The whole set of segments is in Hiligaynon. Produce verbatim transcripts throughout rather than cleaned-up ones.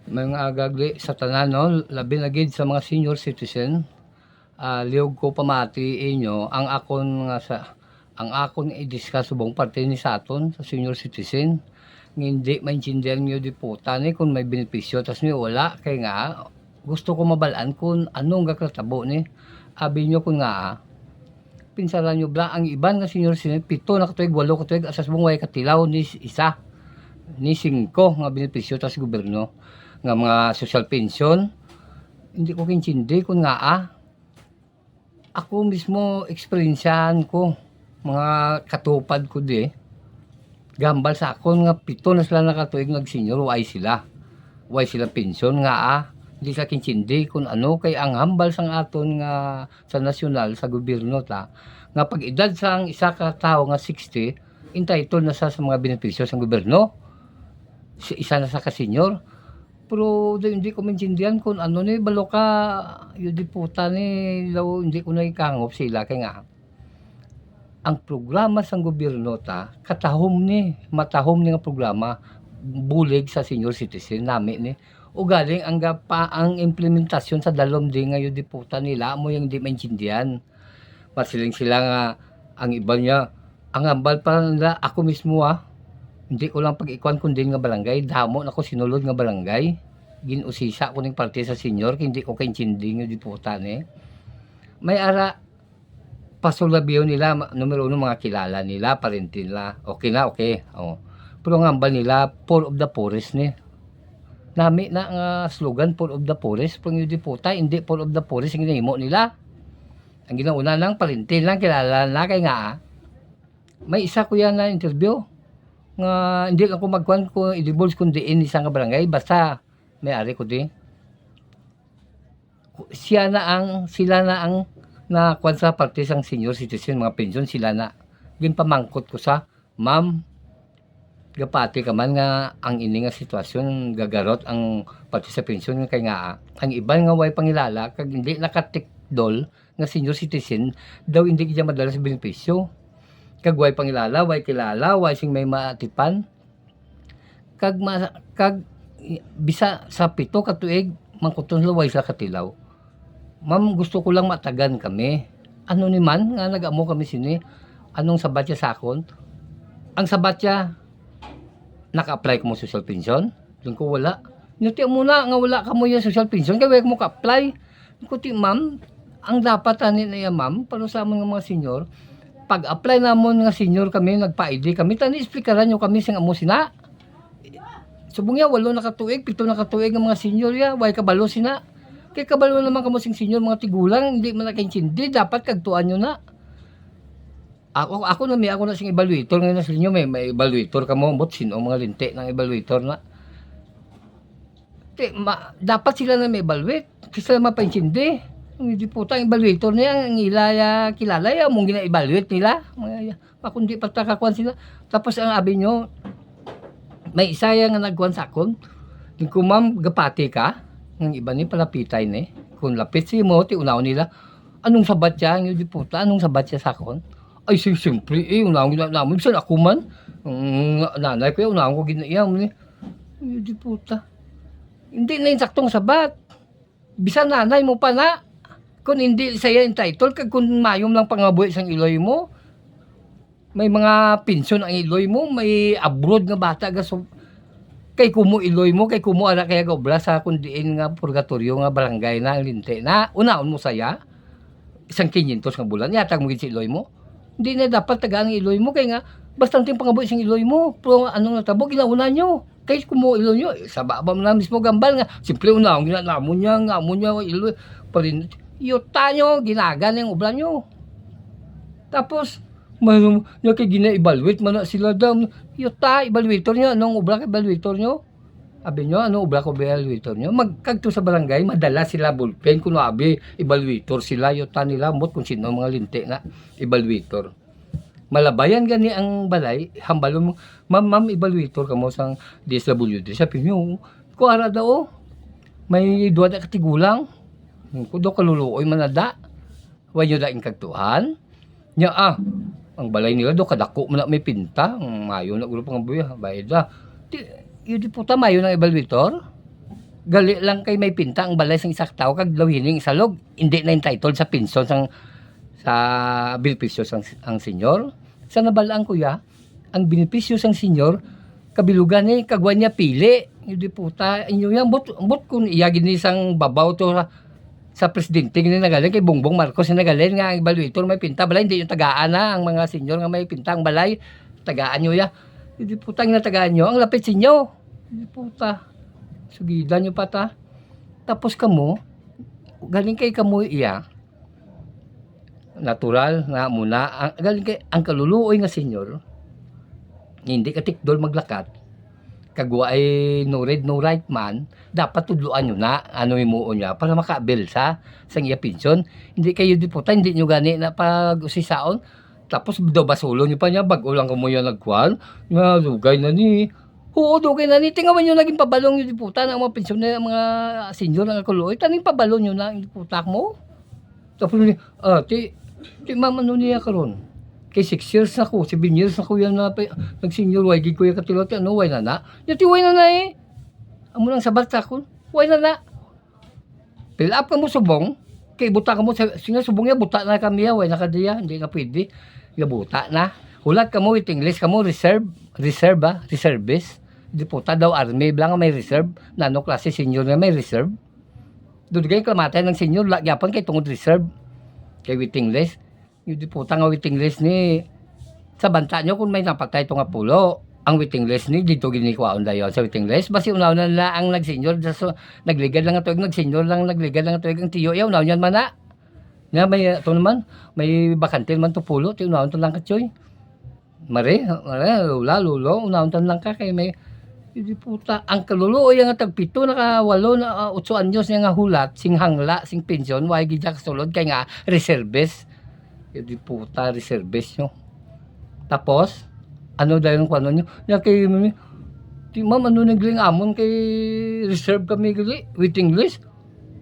May nga agagli sa tanan, no? Labi na gid sa mga senior citizen. Ah, liog ko pamati inyo ang akon nga sa, ang akon i-discuss subong parte ni sa aton sa senior citizen. Nga hindi maintindihan niyo di puta ni kung may benepisyo, tas niyo wala. Kay nga, gusto ko mabal-an kung anong gakatabo ni. Abi niyo kung nga, ah, pinsaran niyo bala, ang iban nga senior citizen, pito na katuig, walo katuig, asas mong way katilaw ni s-, isa, ni singko nga benepisyo tas gobyerno nga mga social pension. Hindi ko kintindi kung nga, ah, ako mismo, eksperyensyahan ko, mga katupad ko di, gambal sa akon nga pito na sila nakatuig nag-senior, way sila. Way sila pensyon nga, ah, di sa kintindi kung ano kay ang hambal sang aton nga sa nasyonal, sa gobyerno ta, nga pag edad sang isa ka tawo nga sixty, entitled na sa, sa mga benepisyo sang gobyerno. Si, isa na sa ka-senior. Pero di, hindi ko maintindihan kung ano ni, balo ka, yun di puta ni, daw hindi ko nakikangop sila kay nga ang programa sang gobyerno ta, katahom ni, matahom ni nga programa, bulig sa senior citizen nami ni. Ugaling ang gapa-, ang implementasyon sa dalom di nga yun di puta nila mo yung di maintindihan. Masiling sila nga ang iba niya, ang hambal pa nila, ako mismo, ah, hindi ko lang pag-ikuan kung din nga barangay, damo na ko sinulod nga barangay. Gin-usisa ko ning parte sa senior, kay hindi ko kaintindi nga di puta ni. May ara, pasulabiyo nila, ma-, numero uno, mga kilala nila, parente nila. Okay na, okay. Oh. Pero ang hambal nila, poor of the poorest ni. Nami na nga slogan, poor of the poorest. Pero yung di puta, hindi poor of the poorest ang ginahimo nila. Ang ginauna lang, parente lang, kilala na kay nga, ah, may isa ko yan na interview nga hindi lang ko magkuan ko i-divulge kung diin isa nga barangay, basta may ari ko di. Siya na ang, sila na ang nakuan sa parte sang senior citizen, mga pensyon, sila na. Ginpamangkot ko sa, "Ma'am, gapati ka man nga ang ini nga sitwasyon gagarot ang parte sa pensyon kay nga ang iban nga way pangilala kag hindi nakatikdol nga senior citizen daw hindi gid madala sa benepisyo. Kag way pangilala, way kilala, way sing may maatipan. Kag ma-, kag bisa sa pito ka tuig, mangkuton sila, way sila katilaw." Ma'am, gusto ko lang matagan kami. Ano ni man nga nag-amo kami sini? Anong sabat ya sa akon? Ang sabat ya, naka-apply ko mo social pension? Doon ko wala. Nuti mo na nga wala ka mo yung social pension, kaya wala mo ka-apply. Ko ti, ma'am, ang dapat ani na iya, ma'am, para sa amon nga mga senior, pag-apply namon nga senior kami, nagpa-I D kami, tani explikaran nyo kami sing amo sina. Subong niya, walo na ka tuig, pito na ka tuig ang mga senior ya, way kabalo sina. Kay kabalo naman kamo sing senior, mga tigulang, hindi man nakaintindi, dapat kagtuan nyo na. Ako, ako na may, ako na sing evaluator ngayon na sa inyo, may, may evaluator kamo, but sino ang mga linti ng evaluator na? Ti, ma-, dapat sila na may evaluate. Kasi sila mapaintindi. Ang di puta, ang evaluator niya, ang ila ya, kilala ya, mong gina-evaluate nila. Mga ya, makundi pa ta kakuan sila. Tapos ang abi nyo, may isa ya nga nagkuan sa akon. Yung ko, "Ma'am, gapati ka?" Ang iba ni palapitay ni. Kung lapit si mo, ti unaw nila, "Anong sabat ya?" Ang di puta, "Anong sabat ya sa akon?" Ay, si, siyempre, eh, unaw gina naman. Bisan ako man, ang nanay ko ya, unaw ko gina iya, ni. Ay, di puta. Hindi na yung saktong sabat. Bisan nanay mo pa na, kung hindi saya entitled, kag kung mayom lang pangabuhi sang iloy mo, may mga pensyon ang iloy mo, may abroad nga bata ga so, kay kumo iloy mo, kay kumo ara kaya ga obra sa kung diin nga purgatoryo nga barangay na ang linti na, unaon mo saya, isang kinyentos nga bulan, yatag mo gid sa iloy mo. Hindi na dapat tagaan ang iloy mo, kay nga, bastante ang pangabuhi sang iloy mo, pero anong natabo, ginauna nyo. Kay kumo iloy nyo, sa baba mo na mismo gambal nga, simple una, ang ginanamon niya, nga amo niya, iloy, parin, yuta nyo, ginagan yung obra nyo. Tapos, may, yung kay gina-evaluate man na sila daw, yuta, evaluator nyo, anong obra ka evaluator nyo? Abi nyo, anong obra ko evaluator nyo? Magkagto sa barangay, madala sila ballpen, kung abi, evaluator sila, yuta nila, ambot kung sino ang mga linti na evaluator. Malabayan gani ang balay, hambalon mo, "Ma'am, ma'am, evaluator kamo sang D S W D." Sabi niyo, "Kuara daw, oh. May duwa na katigulang. Ko daw kaluluoy man na da. Wa niyo da in kagtuan?" Nya, ah, ang balay nila daw kadako man na may pinta. Ang mayo na gulo pang buya, bayad da. Di, yun di puta, mayo ng evaluator? Gali lang kay may pinta ang balay sang isa ka tawo kag daw hining isalog, hindi na entitled sa pensyon sang, sa benepisyo sang, ang senyor. Sa nabalaan ko ya, ang benepisyo sang senyor, kabilugan ni, kagwa niya pili. Hindi puta, inyo yan, but, but kung iya gini sang babaw to sa, sa presidente gini nagalin, kay Bongbong Marcos na nagalin nga ang evaluator may pinta balay, hindi yung tagaan na ang mga senyor nga may pinta ang balay, tagaan nyo ya. Hindi puta ang natagaan nyo, ang lapit sa inyo. Hindi puta. Sugidan nyo pa ta. Tapos kamo, galing kay kamo iya, natural na muna, ang, galing kay ang kaluluoy nga senyor, hindi ka tikdol maglakat, kag wa ay no read, no write man, dapat tudloan nyo na, ano himuon niya, para makaabil sa, sang iya pensyon. Hindi kayo diputa, hindi nyo gani na pag-usisaon. Tapos daw basulon nyo pa niya, bag-o lang kamo yan nagkuhan, nga dugay na ni. Oo, dugay na ni. Tingawan nyo naging pabalong yung diputa na ang mga pensyon na mga senyor nga kuloy. Taning pabalong nyo na ang diputa mo. Tapos ni, ah, ti, ti ma'am, ano niya karon? Kay six years na ko, seven years na ko yan na pa, nag-senior, way gid ko yung katilote, ano, way na na. Yati, way na na eh. Amo nang sabat sa akon, way na na. Fill up ka mo subong, kay buta ka mo, sa, sige, subong niya, buta na kami, ah, way na ka diya, hindi na pwede. Nga buta na. Hulat ka mo, waiting list ka mo, reserve, reserve, ah, reservist. Diputa daw, army, bla nga may reserve. Nano klase senior nga may reserve? Dudugay kamatay ng senior, la gyapon kay tungod reserve. Kay waiting list. Yung diputa nga waiting list ni, sa banta nyo kung may napatay to nga pulo, ang waiting list ni dito ginikuhaon dayon sa waiting list. Basi unaw na nila ang nag-senior, sa so, nagligad lang nga tuig, nag-senior lang, nagligad lang nga tuig ang tiyo, ya, unaw niyan man na. Nga may, ito naman, may bakante naman to pulo, ti unaw to lang ka, Choy. Mare, mare, lula, lulo, unaw to lang ka, kay may, hindi puta, ang kaluluoy nga tagpito, naka walo na, ah, otso anyos niya nga hulat, sing hangla, sing pensyon, way gid siya kasulod, kay nga reservist. Hindi puta, reservist nyo. Tapos, ano dahil ang kuwanon nyo? Niya kay, di ma'am, ano nang giling amon kay reserve kami gali, waiting list.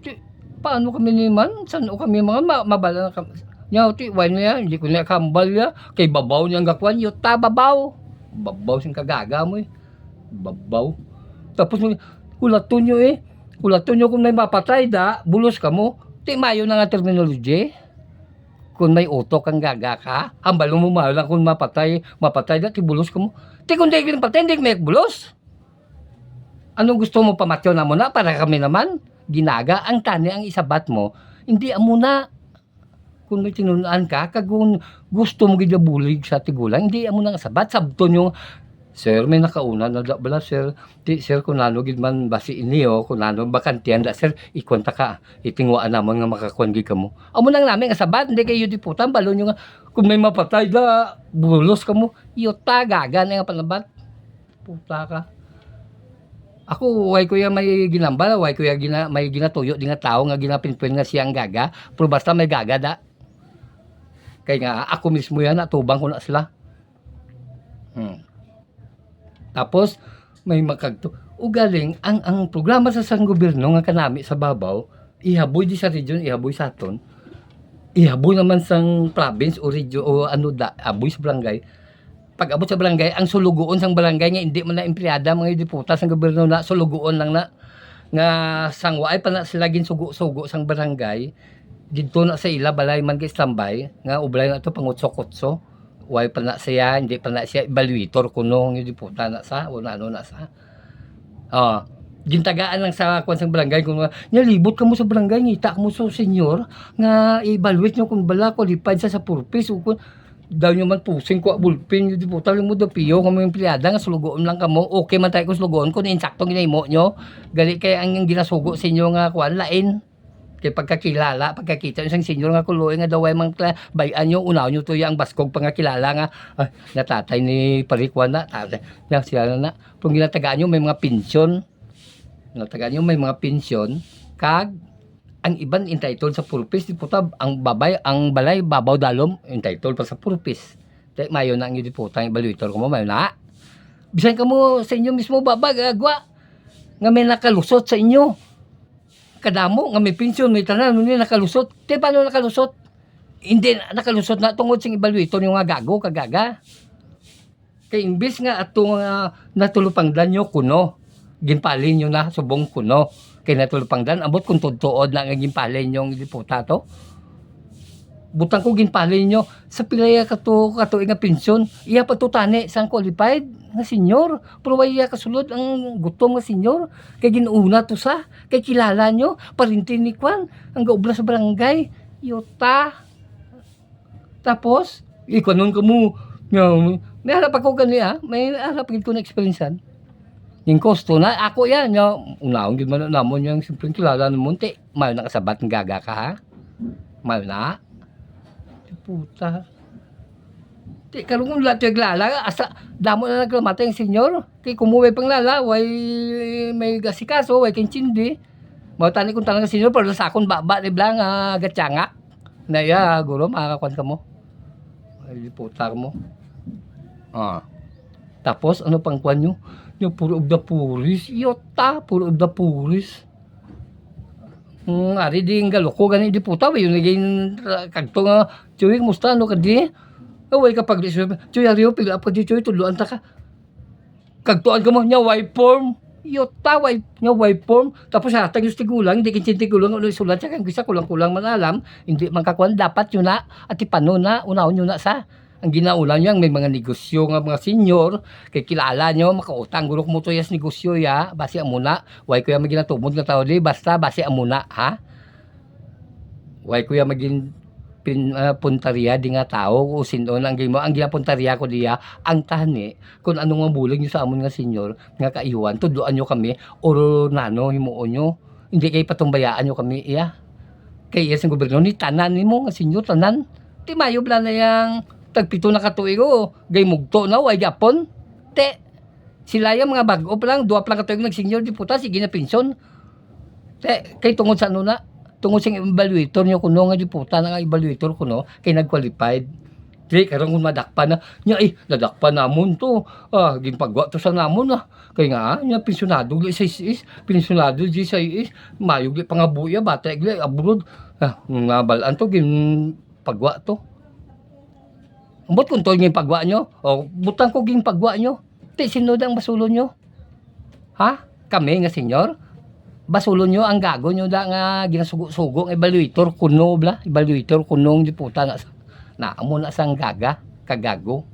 Di, paano kami ni man? Saan o kami mga ma-, mabala na kami? Niya, ti, why niya? Hindi ko niya kambal niya. Kay babaw niya ang gakuan. Yuta, babaw. Babaw sing kagaga mo eh. Babaw. Tapos, hulaton nyo eh. Hulaton nyo kung may mapatay da, bulos ka mo. Ti, mayo na nga terminology. Kung may utok ang gaga ka, hambalo mo mahal lang kung mapatay, mapatay da, ti bulos ka mo. Ti, kung di patay, hindi may bulos. Anong gusto mo, pamatyon na mo na para kami naman? Ginaga, ang tani ang isabat mo, hindi amo na. Kung may tinunan ka, kag kung gusto mo gid nga bulig sa tigulang, hindi amo na nga sabat. Sabton yung, "Sir, may nakauna na da bala, sir. Di, sir, kung ano gid man basi ini, oh, kung ano bakantihan da, sir, ikwanta ka, itingwaan namon nga makakuan gid kamo." Amo nang nami nga sabat, hindi kayo diputan, balon yung nga, kung may mapatay da, bulos kamo, yuta, gaga na nga panabat. Puta ka. Ako, way ko ya may ginambal, way ko ya gina-, may ginatuyo di nga tawo nga ginapinpin nga siya ang gaga, pero basta may gaga da. Kay nga, ako mismo yan, natubang ko na sila. Hmm. Tapos, may makagto. Ugaling, ang, ang programa sa sang gobyerno nga kanami sa babaw, ihaboy di sa region, ihaboy sa aton, ihaboy naman sang province o region o ano da, aboy sa barangay. Pag-abot sa barangay, ang sulugoon sang barangay nga hindi man na empleyada, mga diputa sang gobyerno na, sulugoon lang na, nga sang waay pa na sila ginsugo-sugo sang barangay, didto na sa ila balay man kay standby, nga ubray na to pangutso-kutso. Way pa na siya, hindi pa na siya evaluator kuno, nga diputa na sa, o ano na sa. Oh, gintagaan lang sa kwan sang barangay kung nga, "Nya, libot kamo sa barangay, ngita kamo sa senyor, nga i-evaluate nyo kung bala qualified sa, sa purpose, o kung daw nyo man pusing ko, bulpin, di po, tawag mo daw piyo, kamo yung empleyada, nga sulugoon lang kamo, okay man tayo kung sulugoon, kung insakto ginahimo nyo, gali kay ang, ang ginasugo sa inyo nga, kwan, lain." Kay pagkakilala, pagkakita yung isang senyor nga kuloy nga daw ay mga kla-, bayan nyo, unaw nyo to yung baskog pangakilala nga, ah, natatay ni Parikwan na, tatay, na siya na, kung ginatagaan nyo, may mga pensyon, natagaan nyo, may mga pensyon, kag, ang iban entitled sa purpose, di puta, ang babay, ang balay, babaw dalom, entitled pa sa purpose. Di, mayo na ang di puta, ang evaluator ko mo, mayo na. Bisan ka mo sa inyo mismo, baba, gagwa, nga may nakalusot sa inyo. Kadamo, nga may pensyon, may tanan, may nakalusot. Di, paano nakalusot? Hindi, nakalusot na tungod sing evaluator nyo nga gago, kagaga. Kay imbis nga ato nga natulupangdan nyo kuno, Ginpalin nyo na subong kuno. Kay natulpangdan, ambot kung tuod-tuod na nga ginpalin yung diputa to. Butang ko ginpalin nyo, sa pila ya ka to, ka tuig nga pensyon, iya pa to tani sang qualified nga senior. Pero way iya kasulod ang gutom nga senior. Kay ginuna to sa, kay kilala nyo, parinti ni Kwan, ang gaubra sa barangay. Yuta. Tapos, ikanon ka mo. Nga, may harap ako gani, ah. May harap gid ko na experiencean. Yung kosto na, ako yan. Nga, unaon gid man na namon yung simpleng kilala namon. Ti, mayo na kasabat ng gaga ka, ha? Mayo na. Ti, puta. Ti, karong kung lahat yung kilala, asa, damo na naglamatay ang senior. Ti, kumuway pang lala, way may gasikaso, way kintindi. Mao tani kung talaga senior, pero sa akon baba ni Blang, ah, gatyanga. Na iya, guro, makakuan ka mo. Ay, puta mo. Ah. Tapos, ano pang kuan nyo? Yung puro of the poorest. Yota, puro of the poorest. Hmm, ari di yung galuko, gani di puta, yun naging, ah, kagto nga, Chuy, kumusta, ano ka di? Away ka pag, Chuy, ari, oh, pick up ka di, Chuy, tudloan ta ka. Kagtuan ka mo, nya way form. Yota, way, nya way form. Tapos hatag yung tigulang, hindi kinsin tigulang, ano isulat siya, kang isa kulang-kulang man alam, hindi man kakuan, dapat yun na, at ipano na, unaon yun na sa. Ang ginauna niya, may mga negosyo nga mga senior, kay kilala nyo, makautang, guro mo to, yes, negosyo, ya, basi amo na, way ko yung maginatumod nga tao, di, basta, basi amo na, ha? Way ko yung magin pin-, ah, puntarya di nga tao, o sino na ang gimo, ang ginapuntarya ko diya, ang tani, kung ano nga bulig nyo sa amon nga senior, nga kaiwan, tudloan nyo kami, or nano, himuon nyo, hindi kay patumbayaan nyo kami, iya. Kay iya sa gobyerno, ni tanan nimo nga senior, tanan. Ti mayo bala na yang tagpito na katuig, o, gay mugto na, way gapon. Te, sila yung mga bag-o pa lang, duwa pa lang katuig nag-senior, di puta, sige na pensyon. Te, kay tungod sa ano na, tungod sa evaluator nyo kuno nga di puta na nga evaluator kuno, kay nag-qualified. Di, karon kung madakpan na, nya, eh, nadakpan namon to. Ah, ginpagwa to sa namon, ah. Kay nga, ah, nya, pensyonado gali sa I S S, pensyonado di sa I S S, mayo gali pangabuya, bata gali, abroad. Ah, nabalaan to, ginpagwa to. Ambot kung to ginpagwa nyo, o, butang ko ginpagwa nyo. Ti, sino da ang basulon nyo? Ha? Kami nga senior? Basulon nyo ang gago nyo da nga ginasugo-sugo nga evaluator kuno bla, evaluator kuno ang diputa na sa, na amo na sang gaga, kagago.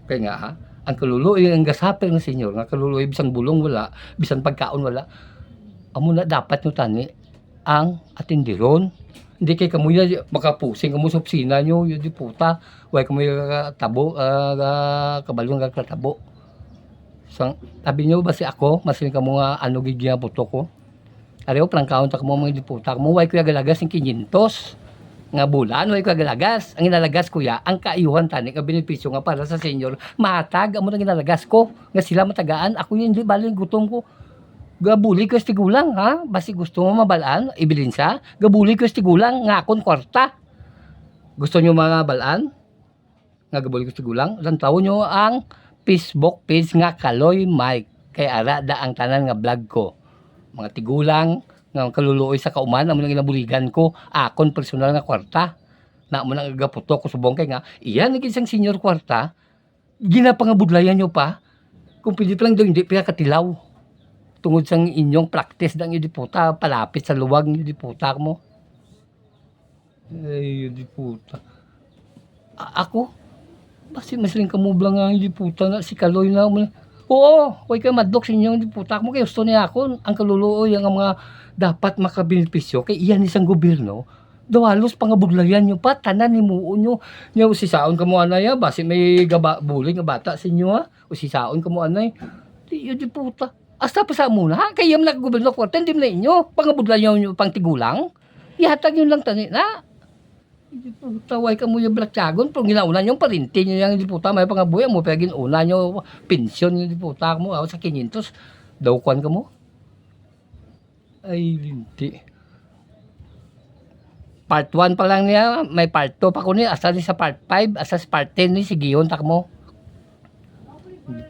Kay nga, ha, ang kaluluoy ang gasapil nga senior, nga kaluluoy bisan bulong wala, bisan pagkaon wala, amo na dapat nyo tani ang atindiron. Hindi kay kamo ya, makapusing kamo sa opisina nyo, yun di puta. Way kamo ya tabo, ah, ah, kabalo nga katabo. Sang, sabi nyo, basi ako, masin kamo nga ano gid nga buto ko. Ari, oh, prangkaon ta kamo mga diputa. Kamo, way ko ya galagas ng kinyentos nga bulan, way ko ya galagas. Ang inalagas ko ya, ang kaayuhan tani nga benepisyo nga para sa senior, matag, amo nang inalagas ko. Nga sila matagaan, ako yun, di bali, gutom ko. Gabuli ko sa tigulang, ha? Basi gusto mo mabalaan, ebidensiya? Gabuli ko sa tigulang nga akon kwarta. Gusto nyo mga balaan? Nga gabuli ko sa tigulang? Lantawon nyo ang Facebook page nga Kaloy Mike. Kay ara da ang tanan nga vlog ko. Mga tigulang, nga kaluluoy sa kauman, amo nang ginabuligan ko, akon personal nga kwarta. Na mo nang gaputok ko subong kay nga, iya na gid sang senior kwarta, ginapangabudlayan nyo pa. Kung pwede pa lang daw, hindi pa katilaw. Tungod sang inyong practice na ang diputa, palapit sa luwag ng diputa mo. Ay, diputa. A-, ako? Basi masiling kamo bala nga ang diputa na si Kaloy na mo. Oo, way ka madlok sa inyong diputa mo. Kay gusto niya ako, ang kaluluoy ang mga dapat makabenepisyo. Kay iyan isang gobyerno, daw halos pangabudlayan nyo pa, tanan himuon nyo. Nya, usisaon kamo anay, ha? Basi may gaba-, bulig nga bata sa inyo, ha? Usisaon kamo anay. Di, yun, diputa. Hasta pa sa amo na, ha? Kay iya man nakagobyerno kwarta, hindi man na inyo. Pangabudlayan nyo pang tigulang. Ihatag nyo lang tani na. Diputa, way kamo yung blatyagon, pero ginauna nyo, parinti nyo yung diputa, may pangabuhi mo, pero ginauna nyo, pensyon yung diputa mo, ako sa kinyentos, daw kwan ka mo. Ay, linti. Part one pa lang niya, may part two pa ko niya, asa ni sa part five, asa sa part ten ni, sigihon ta mo.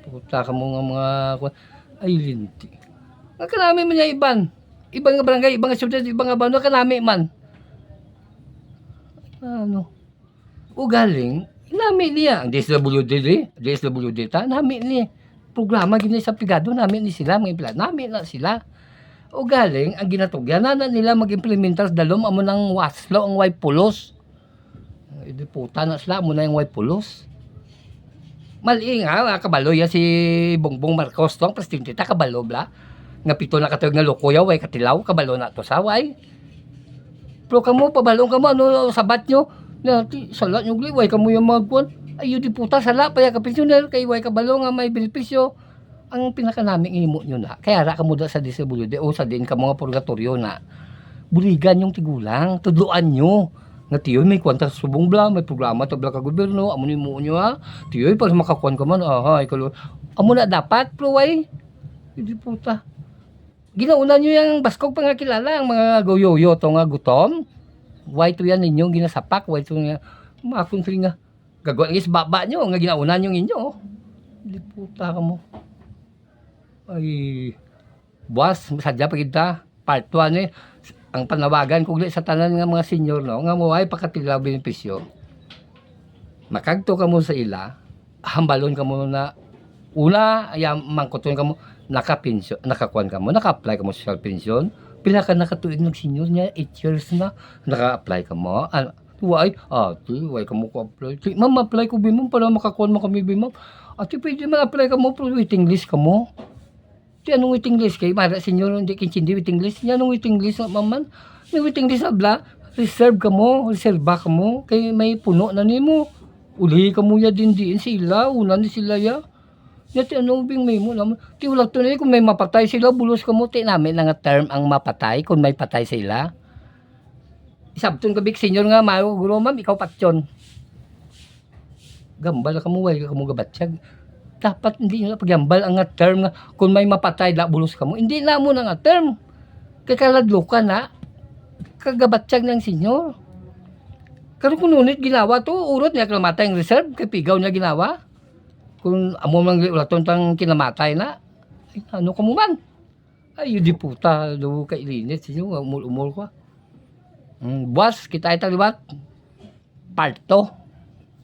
Puta ka mo nga mga, kwan. Ay, linti. Nga kanami man niya iban. Iban nga barangay, iban nga syudad, iban nga bano, kanami man. Ano? Ugaling, nami niya. Ang D S W D, di? D S W D ta, nami niya. programa gid ni sa pigado, nami ni sila, mga empleyado, nami na sila. O galing, ang ginatugyan na, na nila mag-implementar sa dalom, amo nang waslo ang way pulos. Ay, di puta na sila, amo na yung way pulos. Mali nga, ah, kabalo ya si Bongbong Marcos, to, ang presidente ta, kabalo bla. Nga pito na katuig nga loko ya, way katilaw, kabalo na to sa, way. Pero kamo, pabalong kamo, ano sabat nyo? Na, ti, sala nyo, gli, way kamo yung mga kuwan. Ay, yun di puta, sala pa ya ka pensioner, kay way kabalo nga may benepisyo. Ang pinakanami nga imo nyo na, kaya ra kamo da sa D S W D o sa din kamo nga purgatoryo na. Buligan yung tigulang, tudloan nyo. Nga tiyoy, may kwanta sa subong bla, may programa to bla ka gobyerno, amo ni mo nyo ha. Tiyoy, para makakuan ka man, aha, ikalo. Amo na dapat, pero way. Hindi puta. Ginauna nyo yung baskog pa nga kilala, ang mga goyoyo to nga gutom. Way to yan ninyo, ginasapak, way to nga, mga country nga. Gagwa nga sa baba nyo, nga ginauna nyo ninyo. Hindi puta ka mo. Ay, buwas, sadya pa kita. Part one eh. Ang panawagan ko ulit sa tanan nga mga senior, no, nga maway pakatilaw benepisyo. Makagto kamo sa ila, hambalon kamo na una, ya, mangkuton kamo, nakapensyon, nakakuan kamo, naka-apply kamo sa social pension, pila ka nakatuig nag-senior niya, eight years na, naka-apply kamo, ah, why, ate, why kamo ko apply? Di, ma'am, apply ko, bi, ma'am, para makakuan mo kami, bi, ma'am. Ate, pwede man apply kamo, pero waiting list kamo. Ti anong waiting list kay para senior, hindi kintindi waiting list. Ti anong waiting list, ma'am, man? May waiting list, abla. Reserve kamo, reserva kamo. Kay may puno na nimo. Uli kamo ya din diin sila, una ni sila ya. Ya ti ano bing may mo naman. Ti wala to na kung may mapatay sila, bulos kamo. Ti nami na nga term ang mapatay, kung may patay sila. Isabton ka, big senior nga, mayo, guro, ma'am, ikaw patyon. Gambal kamo, way kamo gabatyag. Dapat hindi nyo na pagyambal ang nga term nga kung may mapatay, da bulos kamo. Hindi na mo na nga term. Kay kaladlukan na, kagabatyag ng senior. Karon kung nunit ginawa to, urot niya kinamatay ang reserve, kay pigaw niya ginawa. Kung amo mang ulaton tang kinamatay na, ay, ano ka mo man? Ay, yun di puta, do kay linit, sinyo, umul-umul ko. Mm, buwas, kita ay taliwat. Part two.